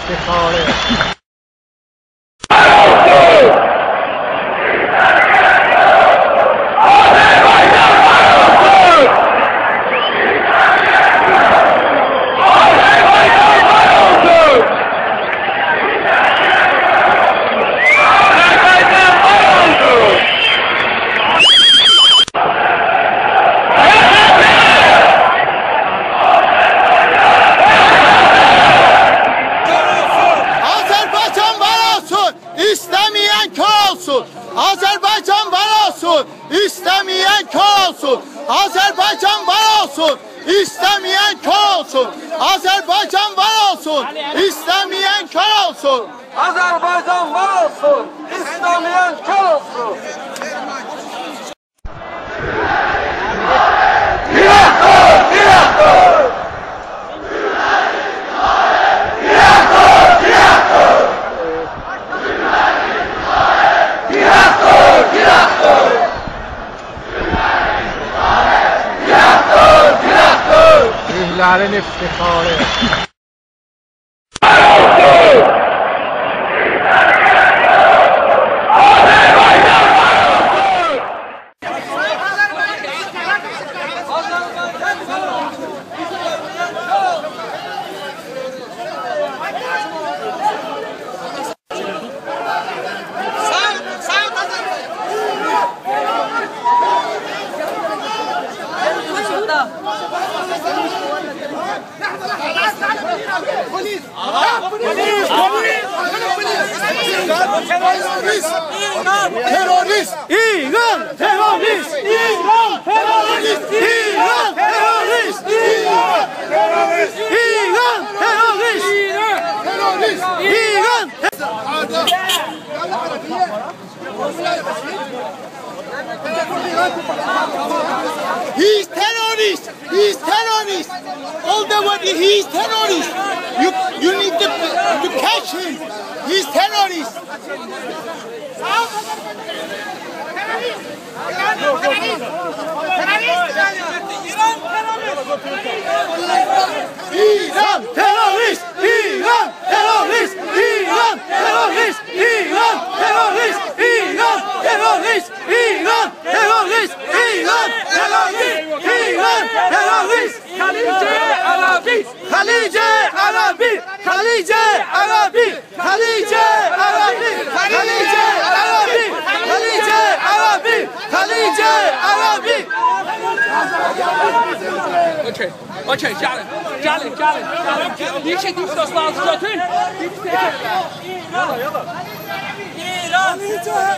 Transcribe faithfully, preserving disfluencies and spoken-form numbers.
افتخاره. آذربایجان وار اولسون، ایسته‌مه‌ین کور اولسون. آذربایجان وار اولسون، ایسته‌مه‌ین کور اولسون. آذربایجان وار اولسون، ایسته‌مه‌ین کور اولسون. آذربایجان وار اولسون، ایسته‌مه‌ین کور اولسون. آذربایجان وار اولسون، ایسته‌مه‌ین کور اولسون. روحلرین افتخاری. تروریست! تروریست! ایران تروریست! ایران تروریست! ایران تروریست! ایران تروریست! ایران تروریست! تروریست! ایران! He's terrorist! He's terrorist! All the world, he's terrorist! You, you need to, to catch him! He's terrorist! ایران تروریست! ایران تروریست! ایران تروریست! ایران تروریست! ایران تروریست! ایران تروریست! ایران تروریست! ایران تروریست! خلیج عربی! خلیج عربی! خلیج عربی! خلیج عربی! خلیج عربی! خلیج عربی! خلیج عربی! خلیج عربی! اوکی. اوکی، گلین. گلین، گلین، گلین. بیر شئی دوست دوستلارینیزی گؤتورون. ایران! ایران!